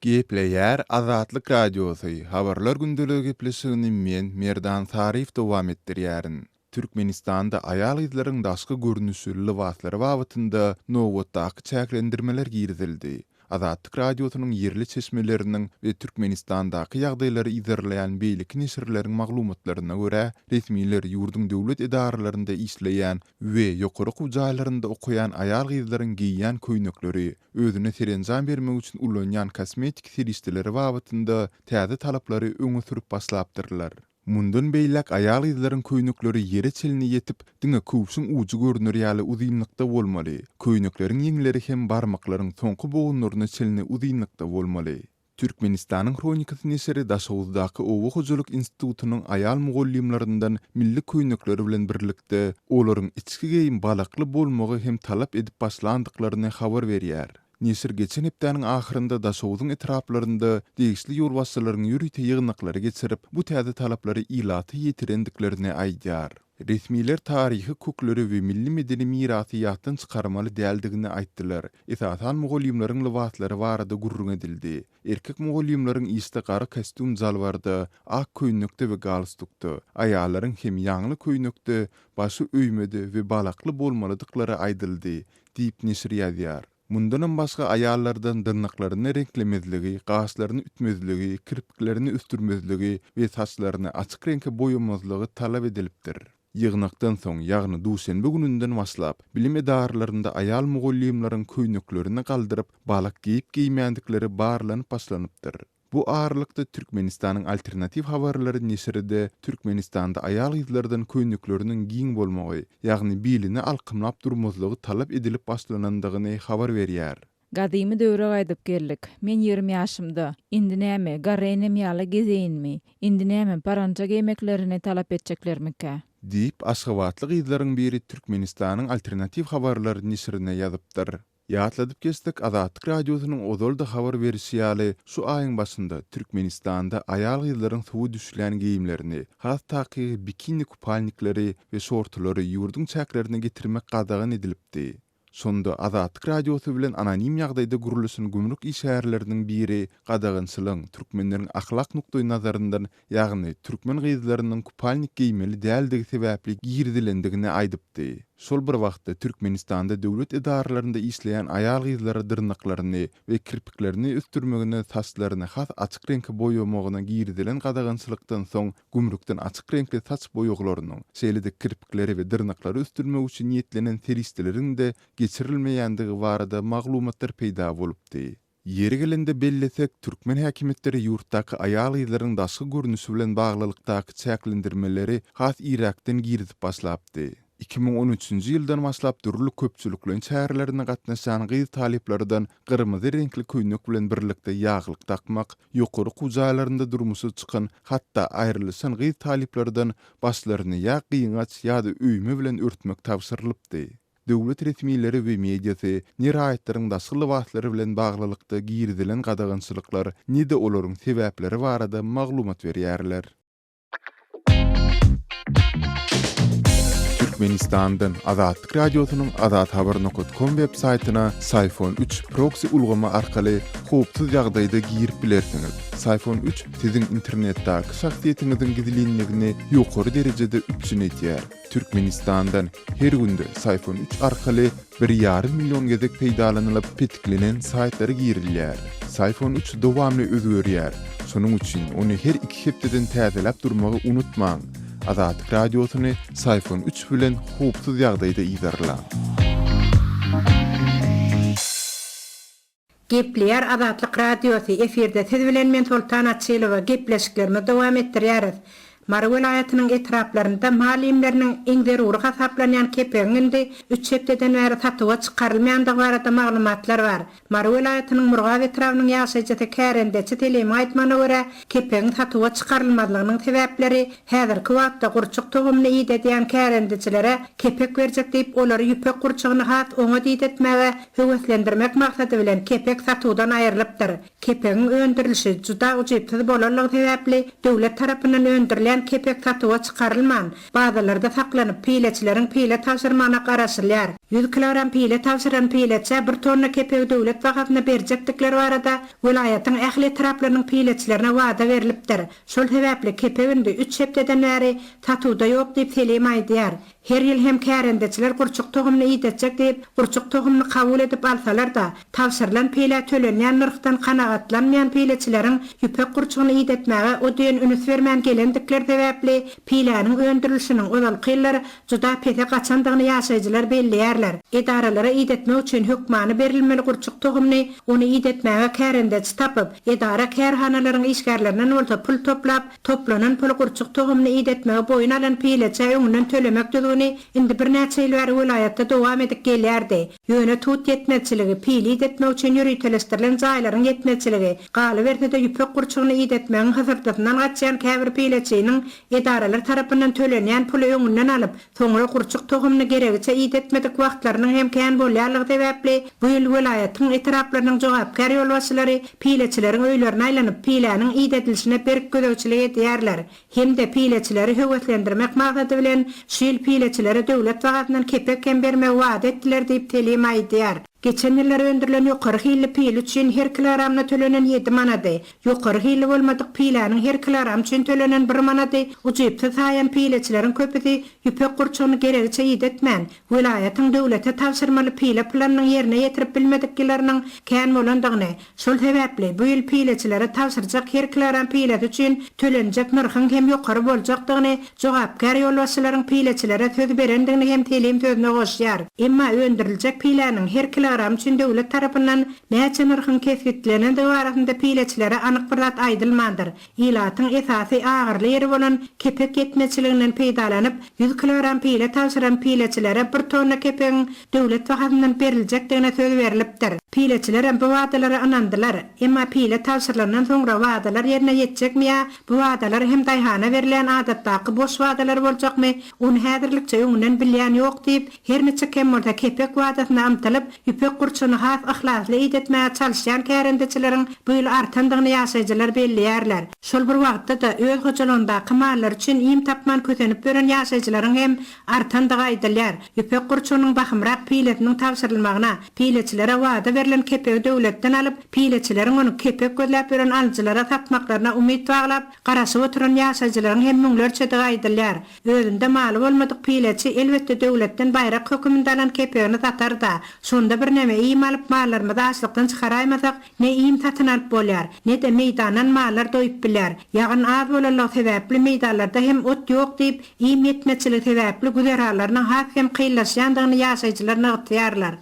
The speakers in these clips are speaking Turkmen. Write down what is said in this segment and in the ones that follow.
Gepleýär Azatlyk Radiosy, Habarlar gündeligi gepleşigini men, Merdan Saryýew dowam etdirýärin. Türkmenistanda aýal-gyzlaryň daşky görnüşi, lybaslary babatynda nobatdaky çäklendirmeler girizildi. Azatlyk Radiosynyň ýerli çeşmeleriniň we Türkmenistandaky ýagdaýlary yzarlaýan beýleki neşirleriň maglumatlaryna görä, resmiler ýurduň döwlet edaralarynda işleýän we ýokary okuw jaýlarynda okaýan aýal-gyzlaryň geýýän köýnekleri, özüne serenjam bermek üçin ulanýan kosmetiki serişdeleri babatynda täze talaplary öňe sürüp başlapdyrlar. Mundan beýläk aýal-gyzlaryň köýnekleri ýere çenli ýetip, diňe köwşüň ujy görner ýaly uzynlykda bolmaly. Köýnekleriň ýeňleri hem barmaklaryň soňky bogunlaryna çenli uzynlykda bolmaly. Türkmenistanyň Hronikasy neşiri Daşoguzdaky oba hojalyk institutynyň aýal mugallymlaryndan milli köýnekleri bilen birlikde, olaryň içki geýim balakly bolmagy hem talap edip başlandyklaryny habar berýär. Neşir geçen hepdäniň ahyrynda Daşogzuň etraplarynda degişli ýolbaşçylaryň ýörite ýygnaklary geçirip, bu täze talaplary ilata ýetirendiklerini aýdýar. Resmiler taryhy kökleri we milli medeni mirasy ýatdan çykarmaly däldigini aýtdylar. Esasan mugallymlaryň lybaslary barada gürrüň edildi. Erkek mugallymlaryň işde gara kostýum-jalbarda, ak köýnekde we galstukda, aýallaryň hem ýaňly köýnekde, başy öýmede we balakly bolmalydyklary aýdyldy, diýip neşir ýazýar. Mundanam başga aýallardan dyrnaklaryny reňklemezligi, gaşlaryny ütmezligi, kirpiklerini ösdürmezligi we saçlaryny açyk reňke boýamazlygy talap edilipdir. Ýygnakdan soň, ýagny duşenbe gününden başlap, bilim edaralarynda aýal mugallymlaryň köýneklerini galdyryp, balak geýip-geýmändikleri barlanyp başlanypdyr. Bu aralykda Türkmenistanyň Alternatiw habarlary neşiri-de Türkmenistanda aýal-gyzlardan köýnekleriniň giň bolmagy, ýagny bilini alkymlap durmazlygy talap edilip başlanandygyny habar berýär. Gadymy döwre gaýdyp geldik. Men 20 ýaşymda. Indi näme, garry enem ýaly gezeýinmi? Indi näme, paranja geýmeklerini talap etjeklermikä? Diýip, aşgabatly gyzlaryň biri Türkmenistanyň Alternatiw habarlary neşirine ýazypdyr. Ýatladyp geçsek, Azatlyk Radiosynyň ozal-da habar berişi ýaly, şu aýyň başynda Türkmenistanda aýal-gyzlaryň suwa düşülýän geýimlerini, has takygy bikini-kupalnikleri we şortulary ýurduň çäklerine getirmek gadagan edilipdi. Şonda Azatlyk Radiosy bilen anonim ýagdaýda gürleşen gümrük işgärleriniň biri gadagançylygyň türkmenleriň ahlak nukdaýnazaryndan ýagny türkmen gyzlarynyň kupalnik geýmeli däldigi sebäpli girizilendigini aýdypdy. Şol bir wagtda, Türkmenistanda döwlet edaralarynda işleýän aýal-gyzlara dyrnaklaryny we kirpiklerini ösdürmegine, saçlaryny has açyk reňke boýamagyna girizilen gadagançylykdan soň gümrükden açyk reňkli saç boýaglarynyň, şeýle-de kirpikleri we dyrnaklary ösdürmek üçin niýetlenen serişdeleriň-de geçirilmeýändigi barada maglumatlar peýda bolupdy. Ýeri gelende bellesek, türkmen häkimiýetleri ýurtdaky aýal-gyzlaryň daşky görnüşi bilen baglylykdaky çäklendirmeleri has irräkden girizip başlapdy. 2013-nji ýyldan başlap dürli köpçülikleýin çärelerine gatnaşýan gyz talyplardan gyrmyzy reňkli köýnek bilen birlikde ýaglyk dakmak, ýokary okuw jaýlarynda durmuşa çykan, hatda aýrylyşan gyz talyplardan başlaryny ýa gyňaç ýa-da öýme bilen örtmek tabşyrylypdy. Döwlet resmileri we mediasy ne raýatlaryň daşky lybaslary bilen baglylykda girizilen gadagançylyklar, ne-de olaryň sebäpleri barada maglumat berýärler. Türkmenistandan Azatlyk Radiosynyň azathabar nokat kom web saýtyna Syfon üç proksi ulgamy arkaly howpsuz ýagdaýda girip bilersiňiz. Syfon üç siziň internetdäki şahsyýetiňiziň gizlinligini ýokary derejede üpjün edýär. Türkmenistandan her günde Syfon üç arkaly bir ýarym million gezek peýdalanylyp petiklenen saýtlara girilýär. Syfon üç dowamly özgerýär. Şonuň üçin ony her iki hepdeden täzeläp durmagy unutmaň. Azatlyk Radiosyny Syfon üç bilen howpsuz ýagdaýda yzarlaň. Gepleýär Azatlyk Radiosy, efirde siz bilen men Soltan Açylowa, gepleşiklerimizi dowam etdirýäris. Mary welaýatynyň etraplarynda mal iýmleriniň iň zerury hasaplanýan kepegiň indi üç hepdeden bäri satuwa çykarylmaýandygy barada maglumatlar bar. Mary welaýatynyň Murgap etrabynyň ýaşaýjysy kärendeçi Selimiň aýtmagyna görä, kepegiň satuwa çykarylmazlygynyň sebäpleri häzirki wagtda gurçuk tohumyny idedýän kärendecilere kepek berjek diýip, olary ýüpek gurçugyny has oňat idetmäge höweslendirmek maksady bilen kepek satuwdan aýrylypdyr. Kepegiň öndürilişi juda ujypsyz bolanlygy sebäpli, döwlet tarapyndan öndürilýän. öndürilýän kepek satuwa çykarylman, bazarlarda saklanyp, pileçileriň pile tabşyrmagyna garaşylýar. Ýüz kilogram pile tabşyran pileçä bir tonna kepegi döwlet bahasyna berjekdikleri barada welaýatyň ähli etraplarynyň pileçilerine wada berlipdir. Şol sebäpli kepek indi üç hepdeden bäri satuwda ýok diýip Selim aýdýar. Her ýyl hem kärendeçiler gurçuk tohumyny idetjek diýip, gurçuk tohumyny kabul edip alsalar-da, tabşyrylan pilä tölenýän nyrhdan kanagatlanmaýan pileçileriň ýüpek gurçugyny idetmäge o diýen ünüs bermän gelendikleri sebäpli, piläniň öndürilişiniň ozalky ýyllar juda pese gaçandygyny ýaşaýjylar belleýärler. Edaralara idetmek üçin hökmany berilmeli gurçuk tohumyny ony idetmäge kärendeçi tapyp, edara-kärhanalaryň işgärlerinden bolsa pul toplap, Toplanan puly gurçuk tohumyny idetmegi boýun alan pileçä öňünden tölemek düzgüni indi birnäçe ýyl bäri welaýatda dowam edip gelýärdi. Ýöne tut ýetmezçiligi, pili idetmek üçin ýöriteleşdirilen jaýlaryň ýetmezçiligi, galyberse-de ýüpek gurçugyny idetmegiň hysyrdysyndan gaçýan käbir pileçiniň edaralar tarapyndan tölenýän puly öňünden alyp, Soňra gurçuk tohumyny geregiçe idetmedik wagtlarynyň hem kän bolýanlygy sebäpli, bu ýyl welaýatyň etraplarynyň jogapkär ýolbaşçylary pileçileriň öýlerine aýlanyp, piläniň idedilişine berk gözegçilik edýärler hem-de pileçileri höweslendirmek maksady bilen, şu ýyl pileçilere döwlet bahasyndan kepek hem bermegi wada etdiler diýip, Selim aýdýar. Geçen ýyllar öndürilen ýokary hilli pile üçin her kilogramyna tölenen ýedi manady, Ýokary hilli bolmadyk piläniň her kilogramy üçin tölenen bir manady ujypsyz saýan pileçileriň köpüsi ýüpek gurçugyny geregiçe idetmän, welaýatyň döwlete tabşyrmaly pile planynyň ýerine ýetirip bilmedik ýylarynyň kän bolandygyny, şol sebäpli bu ýyl pileçilere tabşyrjak her kilogram pilesi üçin tölenjek nyrhyň hem ýokary boljakdygyny jogapkär ýolbaşçylaryň pileçilere söz berendigini hem Selim sözüne goşýar. Emma öndüriljek piläniň her kilogramy üçin döwlet tarapyndan Näçe nyrhyň kesgitlenendigi barasynda pileçilere anyk bir zat aýdylmandyr. Ilatyň esasy agyrly ýeri bolan kepek ýetmezçiliginden peýdalanyp, ýüz kilogram pile tabşyran pileçilere bir tonna kepegiň döwlet bahasyndan beriljekdigine söz berlipdir. Pileçilerem bu wadalara ynandylar. Emma pile tabşyrylandan soňra wadalar ýerine ýetjekmi ýa bu wadalar hem daýhana berilýän adatdaky boş wadalar boljakmy, ony häzirlikçe öňünden bilýän ýok diýip, Her niçik hem bolsa kepek wadasyna ymtylyp, ýüpek gurçugyny has yhlasly idetmäge çalyşýan kärendeçileriň bu ýyl artandygyny ýaşaýjylar belleýärler. Şol bir wagtda-da, öz hojalygyndaky mallary üçin iým tapman kösenip ýören ýaşaýjylaryň hem artandygy aýdylýar. Ýüpek gurçugynyň bahymrak pilesiniň tabşyrylmagyna, pileçilere wada berlen kepegi döwletden alyp, pileçileriň ony kepek gözläp ýören alyjylara satmaklaryna umyt baglap, garaşyp oturan ýaşaýjylaryň hem müňlerçedigi aýdylýar. Özünde maly bolmadyk pileçi elbetde döwletden baýrak höküminde alan kepegini satar-da. Şonda birneme iým alyp mallarymyzy açlykdan çykaraýmasak, ne iým satyn alyp bolýar, ne-de meýdandan mallar doýup bilýär. Ýagyn az bolanlygy sebäpli meýdanlarda hem ot ýok diýip, iým ýetmezçiligi sebäpli güzeranlarynyň has hem kynlaşýandygyny ýaşaýjylar nygtaýarlar.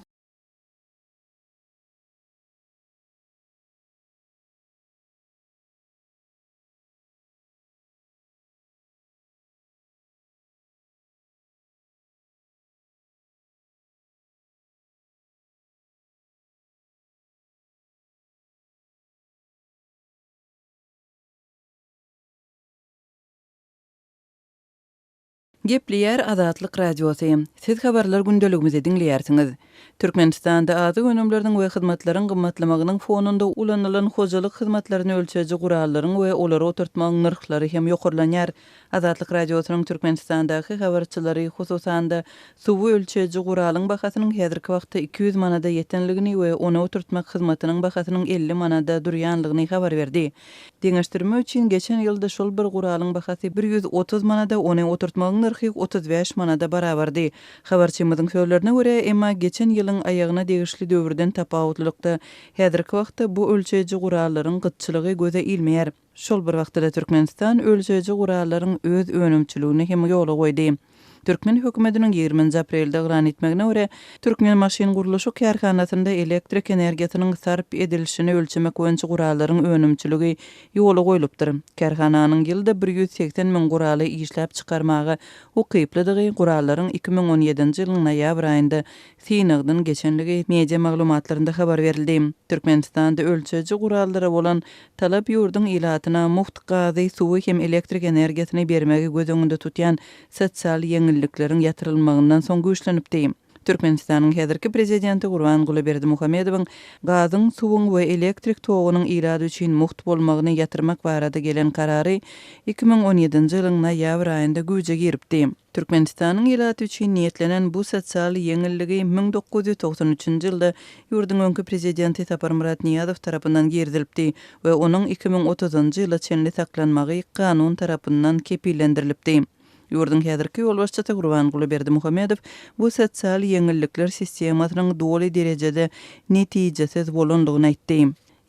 Gepleýär Azatlyk Radiosy. Siz habarlar gündeligimizi diňleýärsiňiz. Türkmenistanda azyk önümleriniň we hyzmatlaryň gymmatlamagynyň fonunda ulanylan hojalyk hyzmatlaryny ölçeýji gurallaryň we olary oturtmagyň nyrhlary hem ýokarlanýar. Azatlyk Radiosynyň Türkmenistandaky habarçylary, hususan-da, suwy ölçeýji guralyň bahasynyň häzirki wagtda 200 manada ýetenligini we ony oturtmak hyzmatynyň bahasynyň 50 manada durýanlygyny habar berdi. Deňeşdirme üçin, geçen ýylda şol bir guralyň bahasy 130 manada, ony oturtmagyň nyrhy 35 manada barabardy. Habarçymyzyň sözlerine görä, emma geçen ýylyň aýagyna degişli döwürden tapawutlylykda, häzirki wagtda bu ölçeýji gurallaryň gytçylygy göze ilmeýär. Şol bir wagtda-da Türkmenistan ölçeýji gurallaryň öz önümçiligini hem ýola goýdy. Türkmen hökümetiniň ýigriminji aprelde yglan etmegine görä, Türkmenmaşyngurluşyk kärhanasynda elektrik energiýasynyň sarp edilişini ölçemek boýunça gurallaryň önümçiligi ýola goýlupdyr. Kärhananyň ýylda 180 müň guraly işläp çykarmaga ukyplydygy gurallaryň 2017-nji ýylyň noýabr aýynda synagdan geçenligi media maglumatlarynda habar berildi. Türkmenistanda ölçeýji gurallara bolan talap ýurduň ilatyna mugt gazy, suwy hem elektrik energiýasyny bermegi göz öňünde tutýan sosial ýeňillikleriň ýatyrylmagyndan soň güýçlenipdi. Türkmenistanyň häzirki prezidenti Gurbanguly Berdimuhamedowyň gazyň, suwuň we elektrik togunyň ilat üçin mugt bolmagyny ýatyrmak barada gelen karary 2017-nji ýylyň noýabr aýynda güýje giripdi. Türkmenistanyň ilaty üçin niýetlenen bu sosial ýeňilligi 1993-nji ýylda ýurduň öňki prezidenti Saparmyrat Nyýazow tarapyndan girizilipdi we onuň 2030-njy ýyla çenli saklanmagy kanun tarapyndan kepillendirilipdi. Ýurduň häzirki ýolbaşçysy Gurbanguly Berdimuhamedow bu sosial ýeňillikler sistemasynyň doly derejede netijesiz bolandygyny aýtdy.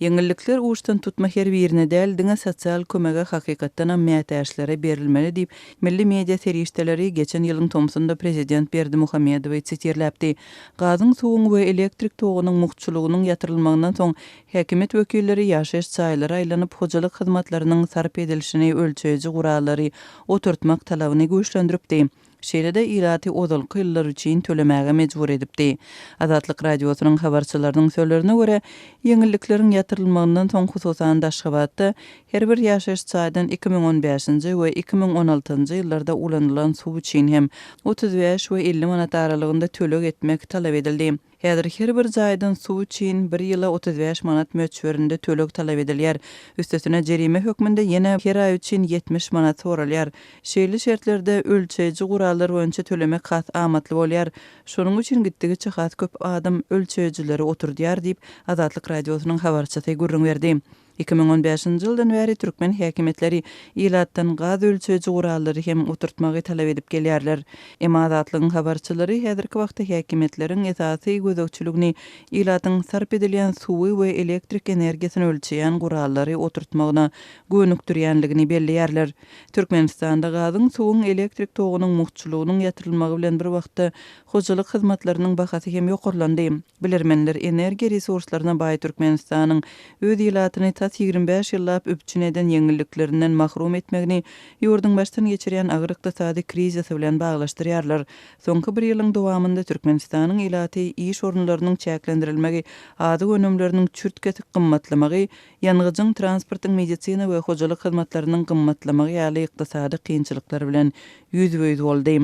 Ýeňillikler uçdan tutma her birine däl, diňe sosial kömege hakykatdanam mätäçlere berilmeli diýip, milli media serişdeleri geçen ýylyň tomsunda prezident Berdimuhamedowy sitirläpdi. Gazyň, suwuň we elektrik togunyň mugtçulygynyň ýatyrylmagyndan soň, Häkimiýet wekilleri ýaşaýyş jaýlara aýlanyp, hojalyk hyzmatlarynyň sarp edilişini ölçeýji gurallary oturtmak talabyny güýçlendiripdi. Şeýle-de ilaty ozalky ýyllar üçin tölemäge mejbur edipdi. Azatlyk Radiosynyň habarçylarynyň sözlerine görä, ýeňillikleriň ýatyrylmagyndan soň, hususan-da Aşgabatda her bir ýaşaýyş jaýdan 2015-nji we 2016-njy ýyllarda ulanylan suw üçin hem 35 we 50 manat aralygynda töleg etmek talap edildi. Häzir her bir jaýdan suw üçin bir ýyla 35 manat möçberinde töleg talap edilýär. Üstesine jerime hökmünde ýene her aý üçin 70 manat soralýar. Şeýle şertlerde ölçeýji gurallar boýunça tölemek has amatly bolýar. Şonuň üçin gitdigiçe has köp adam ölçeýjileri oturdýar diýip, Azatlyk Radiosynyň habarçysy gürrüň berdi. 2015-nji ýyldan bäri türkmen häkimiýetleri ilatdan gaz ölçeýji gurallary hem oturtmagy talap edip gelýärler. Emma Azatlygyň habarçylary häzirki wagtda häkimiýetleriň esasy gözegçiligini ilatyň sarp edilýän suwy we elektrik energiýasyny ölçeýän gurallary oturtmagyna gönükdirýänligini belleýärler. Türkmenistanda gazyň, suwuň, elektrik togunyň mugtçulygynyň ýatyrylmagy bilen bir wagtda hojalyk hyzmatlarynyň bahasy hem ýokarlandy. Bilermenler energiýa resurslaryna baý Türkmenistanyň öz ilatyny tas 25 ýyllap üpjün eden ýeňilliklerinden mahrum etmegini ýurduň başdan geçirýän agyr ykdysady krizisi bilen baglaşdyrýarlar. Soňky bir ýylyň dowamynda Türkmenistanyň ilaty iş orunlarynyň çäklendirilmegi, azyk önümleriniň çürt-kesik gymmatlamagy, ýangyjyň, transportyň, medisina we hojalyk hyzmatlarynyň gymmatlamagy ýaly ykdysady kynçylyklar bilen ýüzbe-ýüz boldy.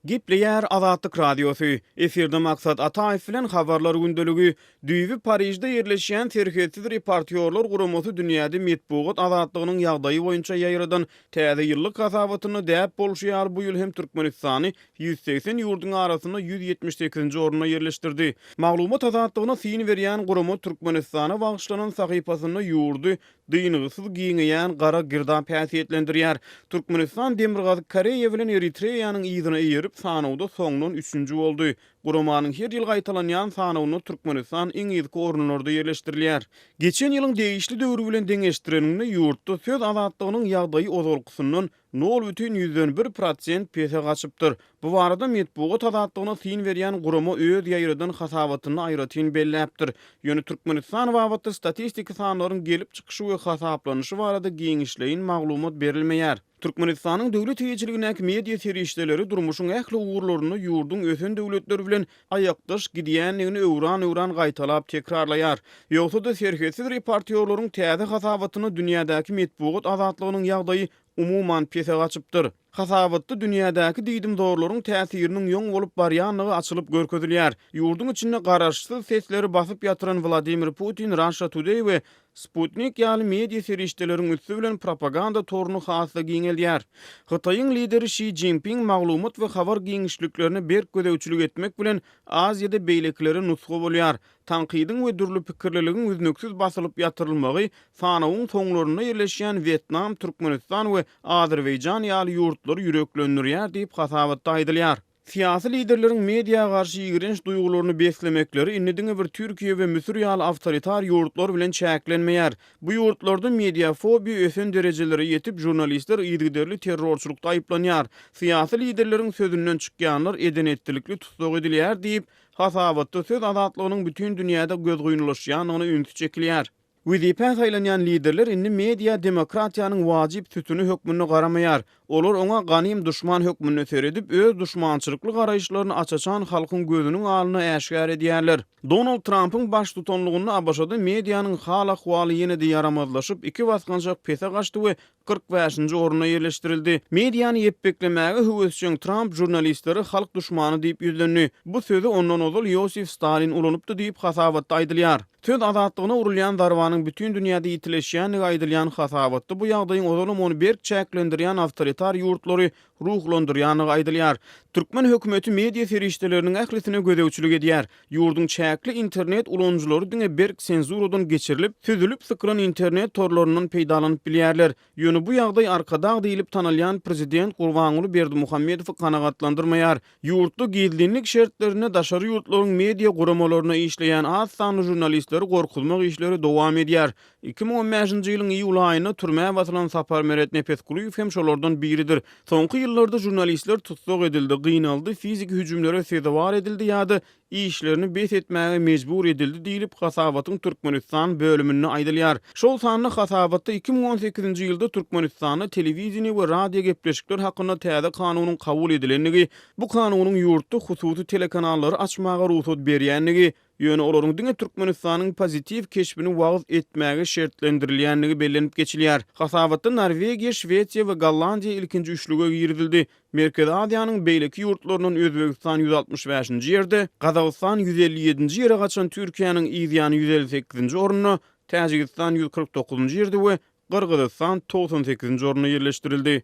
Gepleýär Azatlyk Radiosy, Efirde Maksat Ataýew bilen Habarlar gündeligi. Düýbi Parižde ýerleşýän Serhetsiz reportýorlar guramasy dünýäde metbugat azatlygynyň ýagdaýy boýunça ýaýradan täze ýyllyk hasabatynda däp bolşy ýaly bu ýyl hem Türkmenistany 180 ýurduň arasynda 178-nji orunda ýerleşdirdi. Maglumat azatlygyna syn berýän gurama Türkmenistana bagyşlanan sahypasynda ýurdy dyngysyz giňeýän gara girdap häsiýetlendirýär. Türkmenistan Demirgazyk Koreýa bilen Eritreýanyň yzyna eýerip, sanawda soňdan üçünji boldy. Guramanyň her ýyl gaýtalanýan sanawynda Türkmenistan iň yzky orunlarda ýerleşdirilýär. Geçen ýylyň degişli döwri bilen deňeşdireniňde, ýurtda söz azatlygynyň ýagdaýy ozalkysyndan nol bütin ýüzden bir prosent pese gaçypdyr. Bu barada metbugat azatlygyna syn berýän gurama öz ýaýradan hasabatynda aýratyn belläpdir. Ýöne Türkmenistan babatda statistiki sanlaryň gelip çykyşy we hasaplanyşy barada giňişleýin maglumat berilmeýär. Türkmenistanyň döwlet eýeçiligindäki media serişdeleri durmuşyň ähli ugurlarynda ýurduň ösen döwletler bilen aýakdaş gidýändigini öwran-öwran gaýtalap tekrarlaýar. Ýogsa-da Serhetsiz reportýorlaryň täze hasabatynda dünýädäki metbugat azatlygynyň ýagdaýy umuman pese gaçypdyr. Hasabatda dünýädäki diýdimzorlaryň täsiriniň ýoň bolup barýandygy açylyp görkezilýär. Ýurduň içinde garaşsyz sesleri basyp ýatyran Wladimir Putin Russia Today we Sputnik ýaly media serişdeleriň üsti bilen propaganda toruny has-da giňeldýär. Hytaýyň lideri Şi Jinping maglumat we habar giňişliklerine berk gözegçilik etmek bilen Aziýada beýlekilere nusga bolýar. Tankydyň we dürli pikirliligiň üznüksiz basylyp ýatyrylmagy sanawyň soňlarynda ýerleşýän Wýetnam, Türkmenistan we Azerbaýjan ýaly ýurtlary ýüreklendirýär diýip, hasabatda aýdylýar. Syýasy liderleriň media garşy ýigrenç duýgularyny beslemekleri indi diňe bir Türkiýe we Müsür ýaly awtoritar ýurtlar bilen çäklenmeýär. Bu ýurtlarda mediafobiýa ösen derejelere ýetip, žurnalistler yzygiderli terrorçylykda aýyplanýar. Syýasy liderleriň sözünden çykýanlar eden-etdilikli tussag edilýär diýip, hasabatda söz azatlygynyň bütin dünýäde gözgynylaşýandygyna ünsi çekilýär. Wezipä saýlanýan liderler indi media demokratiýanyň wajyp sütüni hökmünde garamaýar. Olar oňa ganym duşman hökmünde seredip, öz duşmançylykly garaýyşlaryny aç-açan halkyň gözüniň alnynda äşgär edýärler. Donald Trampyň baştutanlygynda ABŞ-da medianyň hal-ahwaly ýene-de ýaramazlaşyp, iki basgançak pese gaçdy we 45-nji orunda ýerleşdirildi. Mediany ýepbeklemäge höwesjeň Tramp žurnalistlere halk duşmany diýip ýüzlendi. Bu sözi ondan ozal Ýosif Stalin ulanypdy diýip, hasabatda aýdylýar. Söz azatlygyna urulýan zarbanyň bütin dünýäde ýitileşýändigi aýdylýan hasabatda bu ýagdaýyň ozalam ony berk çäklendirýän awtoritar ýurtlary ruhlandyrýandygy aýdylýar. Türkmen hökümeti media serişdeleriniň ählisine gözegçilik edýär. Ýurduň çäkli internet ulanyjylary diňe berk senzuradan geçirilip, süzülip sykylan internet torlaryndan peýdalanyp bilýärler. Ýöne bu ýagdaý Arkadag diýlip tanalýan prezident Gurbanguly Berdimuhamedowy kanagatlandyrmaýar. Ýurtda gizlinlik şertlerinde daşary ýurtlaryň media guramalarynda işleýän az sanly žurnalistleri gorkuzmak işleri dowam edýär. 2015-nji ýylyň iýul aýynda türmä basylan Saparmeret Nepesgulyýew hem şolardan biridir. Soňky ýyllarda žurnalistler tussag edildi, gynaldy, fiziki hüjümlere sezewar edildi ýa-da işlerini bes etmäge mejbur edildi diýlip, hasabatyň Türkmenistan bölüminde aýdylýar. Şol sanda hasabatda 2018-nji ýylda Türkmenistanda telewideniýe we radio gepleşikler hakynda täze kanunyň kabul edilendigi, bu kanunyň ýurtda hususy telekanallary açmaga rugsat berýändigi, ýöne olaryň diňe Türkmenistanyň pozitiw keşbini wagyz etmäge şertlendirilýändigi bellenip geçilýär. Hasabatda Norwegiýa, Şwesiýa we Gollandiýa ilkinji üçlüge girizildi. Merkezi Aziýanyň beýleki ýurtlaryndan Özbegistan 165-nji ýerde, Gazagystan 157-nji ýere gaçan Türkiýäniň yz ýany 158-nji orunda, Täjigistan 149-njy ýerde we Gyrgyzystan 98-nji orunda ýerleşdirildi.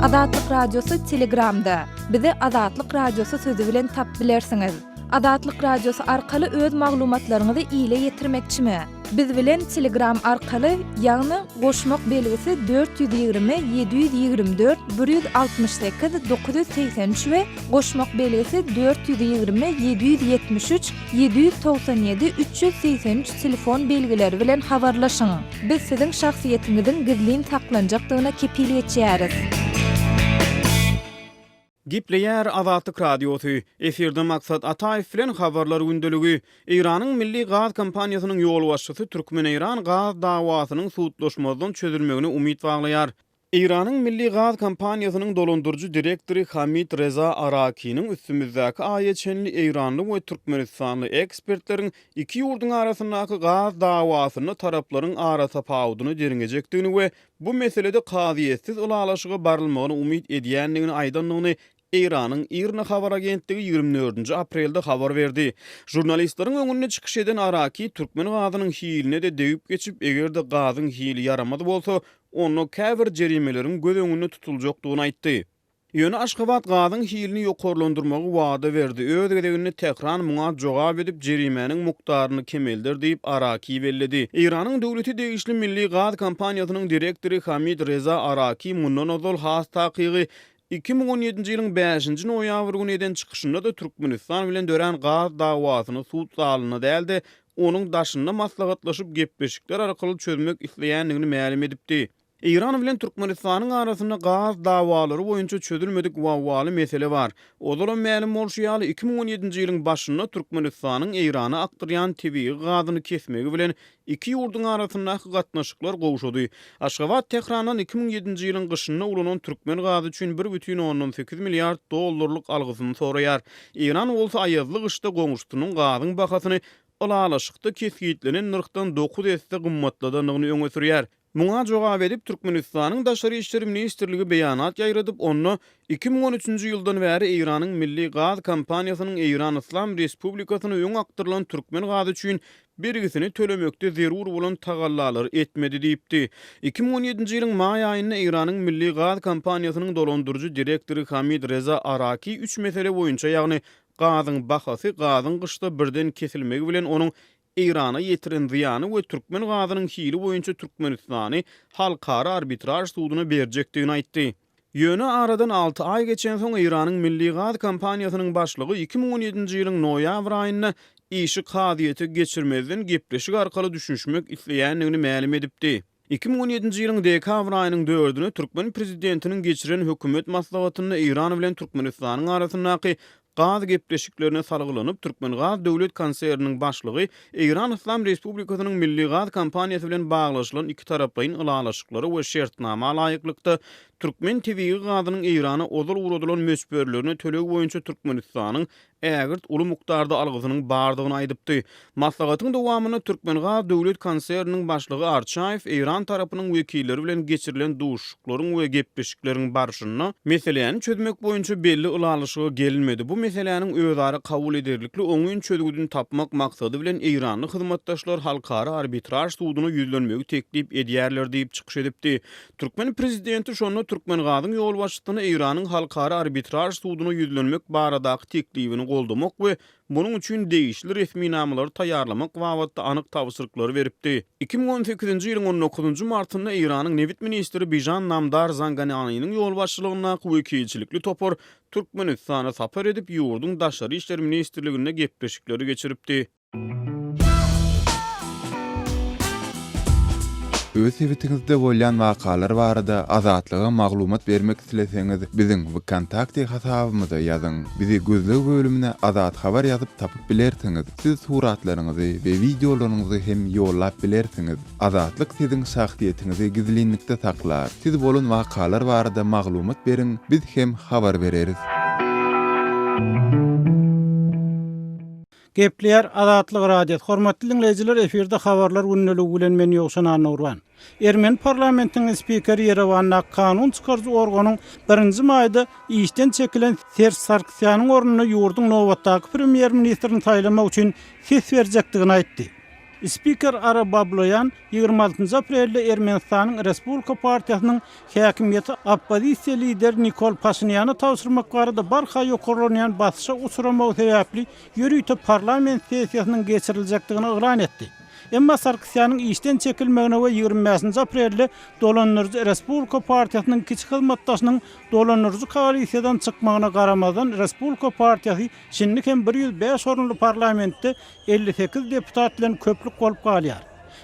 Azatlyk Radiosy Telegramda. Bizi Azatlyk Radiosy sözi bilen tapyp bilersiňiz. Azatlyk Radiosy arkaly öz maglumatlaryňyzy ile ýetirmekçimi? Biz bilen Telegram arkaly, ýagny goşmak belgisi 420 724 168 983 we goşmak belgisi 420 773 797 383 telefon belgileri bilen habarlaşyň. Biz siziň şahsyýetiňiziň gizlin saklanjakdygyna kepil geçýäris. Gepleýär Azatlyk Radiosy, Efirde Maksat Ataýew bilen Habarlar gündeligi. Eýranyň milli gaz kompaniýasynyň ýolbaşçysy türkmen-eýran gaz dawasynyň sudlaşmazdan çözülmegine umyt baglaýar. Eýranyň milli gaz kompaniýasynyň dolandyryjy direktory Hamid Reza Arakiniň üstümizdäki aýa çenli eýranly we türkmenistanly ekspertleriň iki ýurduň arasyndaky gaz dawasynda taraplaryň aratapawudyny derňejekdigini we bu meselede kazyýetsiz ylalaşyga barylmagyny umyt edýändigini aýdandygyny Eýranyň IRNA habar agentligi 24-nji aprelde habar berdi. Žurnalistleriň öňünde çykyş eden Araki türkmen gazynyň hiline-de degip geçip, eger-de gazyň hili ýaramaz bolsa, onda käbir jerimeleriň göz öňünde tutuljakdygyny aýtdy. Ýöne Aşgabat gazyň hilini ýokarlandyrmagy wada berdi, öz gezeginde Tähran muňa jogap edip, jerimäniň mukdaryny kemelder diýip, Araki belledi. Eýranyň döwlete degişli Milli gaz kompaniýasynyň direktory Hamid Reza Araki mundan ozal, has takygy, 2017-nji ýylyň bäşinji noýabr güni eden çykyşynda-da Türkmenistan bilen dörän gaz dawasyny sud zalynda däl-de, onuň daşynda maslahatlaşyp, gepleşikler arkaly çözmek isleýändigini mälim edipdi. Eýran bilen Türkmenistanyň arasynda gaz dawalary boýunça çözülmedik wawwaly mesele bar. Ozalam mälim bolşy ýaly, 2017-nji ýylyň başynda Türkmenistanyň Eýrana akdyrýan tebigy gazyny kesmegi bilen iki ýurduň arasyndaky gatnaşyklar gowşady. Aşgabat Tährandan 2007-nji ýylyň gyşynda ulanan türkmen gazy üçin bir bütin ondan sekiz milliard dollarlyk algysyny soraýar. Eýran bolsa aýazly gyşda goňşusynyň gazyň bahasyny ylalaşykda kesgitlenen nyrhdan dokuz esse gymmatladandygyny öňe sürýär. Muňa jogap edip, Türkmenistanyň Daşary işler ministrligi beýanat ýaýradyp, onda 2013-nji ýyldan bäri Eýranyň Milli gaz kompaniýasynyň Eýran Yslam Respublikasyna öň akdyrylan türkmen gazy üçin bergisini tölemekde zerur bolan tagallalary etmedi diýipdi. 2017-nji ýylyň maý aýynda Eýranyň Milli gaz kompaniýasynyň dolandyryjy direktory Hamid Reza Araki üç mesele boýunça, ýagny gazyň bahasy, gazyň gyşda birden kesilmegi bilen onuň Eýrana ýetiren zyýany we türkmen gazynyň hili boýunça Türkmenistany Halkara arbitraž suduna berjekdigini aýtdy. Ýöne aradan alty aý geçensoň Eýranyň Milli gaz kompaniýasynyň başlygy 2017-nji ýylyň noýabr aýynda işi kazyýete geçirmezden gepleşik arkaly düşünişmek isleýändigini mälim edipdi. 2017-nji ýylyň dekabr aýynyň dördüne türkmen prezidentiniň geçiren hökümet maslahatynda Eýran bilen Türkmenistanyň arasyndaky gaz gepleşiklerine salgylanyp, Türkmengaz döwlet konserniniň başlygy Eýran Yslam Respublikasynyň Milli gaz kompaniýasy bilen baglaşylan ikitaraplaýyn ylalaşyklara we şertnama laýyklykda türkmen tebigy gazynyň Eýrana ozal ugradylan möçberlerine töleg boýunça Türkmenistanyň ägirt uly mukdarda algysynyň bardygyny aýdypdy. Maslahatyň dowamynda Türkmengaz döwlet konserniniň başlygy Arçaýew eýran tarapynyň wekilleri bilen geçirilen duşuşyklaryň we gepleşikleriň barşynda meseläni çözmek boýunça belli ylalaşyga gelinmedi, bu meseläniň özara kabul ederlikli oňyn çözgüdini tapmak maksady bilen eýranly hyzmatdaşlar halkara arbitraž suduna ýüzlenmegi teklip edýärler diýip çykyş edipdi. Türkmen prezidenti şonda Türkmengazyň ýolbaşçysyna Eýranyň halkara arbitraž suduna ýüzlenmek baradaky teklibini goldamak we munuň üçin degişli resminamalary taýýarlamak babatda anyk tabşyryklary beripdi. 2018-nji ýylyň on dokuzynjy martynda Eýranyň nebit ministri Bižan Namdar Zangananynyň ýolbaşçylygyndaky wekilçilikli topar Türkmenistana sapar edip, ýurduň Daşary işler ministrliginde gepleşikleri geçiripdi. Öz sebitiňizde bolýan wakalar barada Azatlyga maglumat bermek isleseňiz, biziň Wkontakte hasabymyza ýazyň. Bizi gözleg bölümine Azat Habar ýazyp tapyp bilersiňiz. Siz suratlaryňyzy we wideolaryňyzy hem ýollap bilersiňiz. Azatlyk siziň şahsyýetiňizi gizlinlikde saklar. Siz bolan wakalar barada maglumat beriň, biz hem habar bereris. Gepleýär Azatlyk Radiosy. Hormatly diňleýjiler, efirde Habarlar gündeligi bilen men Ýowşan Annagurban. Ermeni parlamentiniň spikeri Ýerewandaky kanun çykaryjy organyň birinji maýda işden çekilen Serž Sarkisýanyň ornuna ýurduň nobatdaky premýer-ministrini saýlamak üçin ses berjekdigini aýtdy. Spiker Ara Babloýan 26 aprelde Ermenistanyň Respublika partiýasynyň häkimiýeti oppozisiýa lideri Nikol Paşinýana tabşyrmak barada barha ýokarlanýan basyşa uçramagy sebäpli ýörite parlament sessiýasynyň geçiriljekdigini yglan etdi. Emma Sarkisýanyň işden çekilmegine we 25 aprelde dolandyryjy Respublika partiýasynyň kiçi hyzmatdaşynyň dolandyryjy koalisiýadan çykmagyna garamazdan Respublika partiýasy şindi hem 105 orunly parlamentde 58 deputat bilen köplük bolup galýar.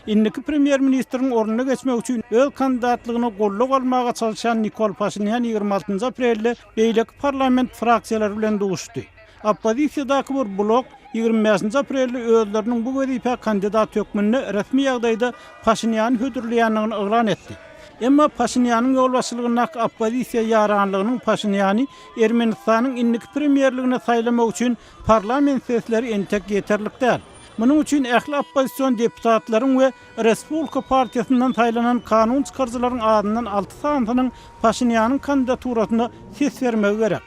Indiki premýer-ministriň ornuna geçmek üçin öz kandidatlygyna goldaw almaga çalyşýan Nikol Paşinýan 26 aprelde beýleki parlament fraksiýalary bilen duşuşdy. Oppozisiýadaky bir blok 25 aprelde özleriniň bu wezipä kandidat hökmünde resmi ýagdaýda Paşinýany hödürleýändigini yglan etdi. Emma Paşinýanyň ýolbaşçylygyndaky oppozisiýa ýaranlygynyň Paşinýany Ermenistanyň indiki premýerligine saýlamak üçin Parlament sesleri entek ýeterlik däl. Munuň üçin ähli oppozision deputatlaryň we Respublika partiýasyndan saýlanan kanun çykaryjylaryň azyndan alty sanysynyň Paşinýanyň kandidaturasyna ses bermegi gerek.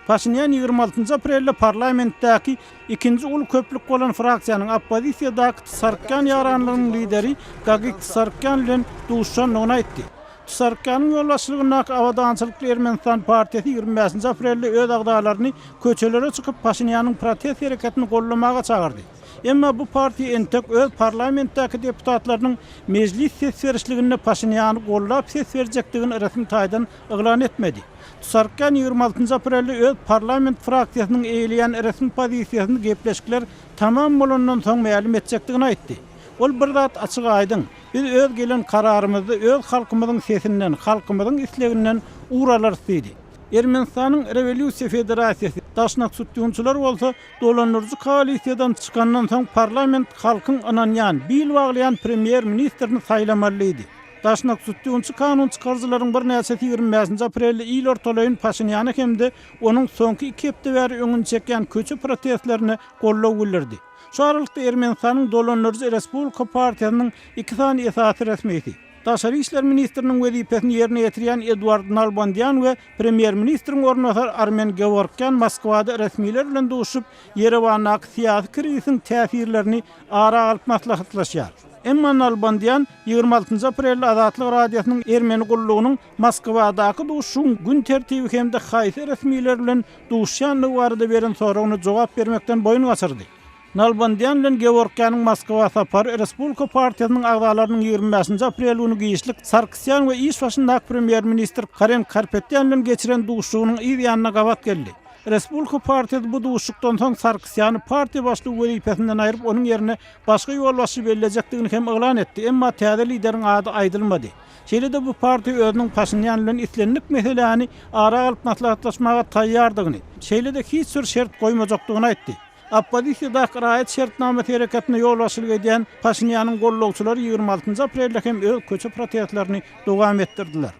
Paşinýan 26 aprelde parlamentdäki ikinji uly köplük bolan fraksiýanyň oppozisiýadaky Tsarkýan ýaranlygynyň lideri Gagik Tsarkýan bilen duşuşandygyny aýtdy. Tsarkýanyň ýolbaşçylygyndaky Abadançylykly Ermenistan partiýasy 25 aprelde öz agzalaryny köçelere çykyp, Paşinýanyň protest hereketini goldamaga çagyrdy. Emma bu partiýa entek öz parlamentdäki deputatlarynyň mejlis ses berişliginde Paşinýany goldap ses berjekdigini resmi taýdan yglan etmedi. Tsarkýan 26 aprelde öz parlament fraksiýasynyň eýeleýän resmi pozisiýasyny gepleşikler tamam bolandan soň mälim etjekdigini aýtdy. Ol bir zat açyk-aýdyň, Biz öz gelen kararymyzda öz halkymyzyň sesinden, halkymyzyň isleginden ugur alarys diýdi. Ermenistanyň Rewolýusiýa federasiýasy, daşnaksutýunçylar bolsa dolandyryjy koalisiýadan çykandan soň parlament halkyň ynanýan, bil baglaýan premýer-ministrini saýlamaly diýdi. Daşnaksutýunçy kanun çykaryjylaryň birnäçesi 25 aprelde il ortalaýyn Paşinýana hem-de onuň soňky iki hepde bäri öňüni çekýän köçe protestlerine goldaw bildirdi. Şu aralykda Ermenistanyň dolandyryjy Respublika partiýasynyň iki sany esasy resmisi, daşary işler ministriniň wezipesini ýerine ýetirýän Eduard Nalbandýan we premýer-ministriň orunbasary Armen Geworkýan Moskwada resmiler bilen duşuşyp, Ýerewandaky syýasy krizisiň täsirlerini ara alyp maslahatlaşýar. Emma Nalbandýan 26 aprelde Azatlyk Radiosynyň ermeni gullugynyň Moskwadaky duşuşygyň gün tertibi hem-de haýsy resmiler bilen duşýandygy barada beren soragyna jogap bermekden boýun gaçyrdy. Nalbandýan bilen Geworkýanyň Moskwa sapary Respublika partiýasynyň agzalarynyň 25-nji aprel güni giçlik Sarkisýan we iş başyndaky premýer-ministr Karen Karpetýan bilen geçiren duşuşygynyň yz ýanyna gabat geldi. Respublika partiýasy bu duşuşykdan soň Sarkisýany partiýa başlygy wezipesinden aýryp, onuň ýerine başga ýolbaşçy bellejekdigini hem yglan etdi, emma täze lideriň ady aýdylmady. Şeýle-de bu partiýa özüniň Paşinýan bilen islendik meseläni ara alyp maslahatlaşmaga taýýardygyny, şeýle-de hiç bir şert goýmajakdygyny aýtdy. Oppozisiýadaky Raýat şertnamasy hereketine ýolbaşçylyk edýän Paşinýanyň goldawçylary 26 njy aprelde hem öz köçe protestlerini dowam etdirdiler.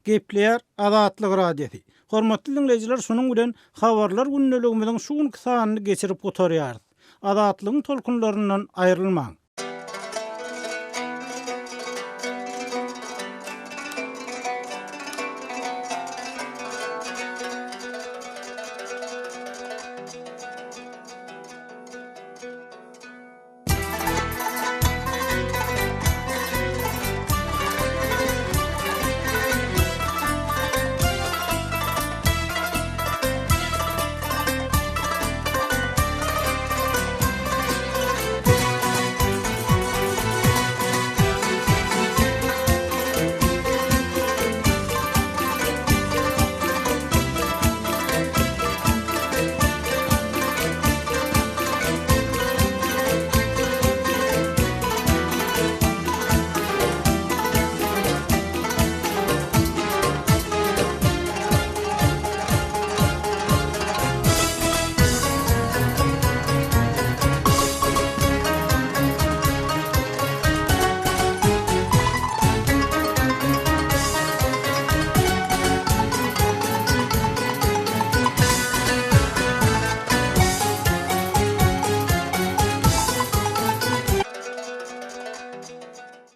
Gepleýär Azatlyk Radiosy. Hormatly diňleýjiler şunuň bilen Habarlar gündeligimiziň şu günki sanyny geçirip gutarýarys. Azatlygyň tolkunlaryndan aýrylmaň.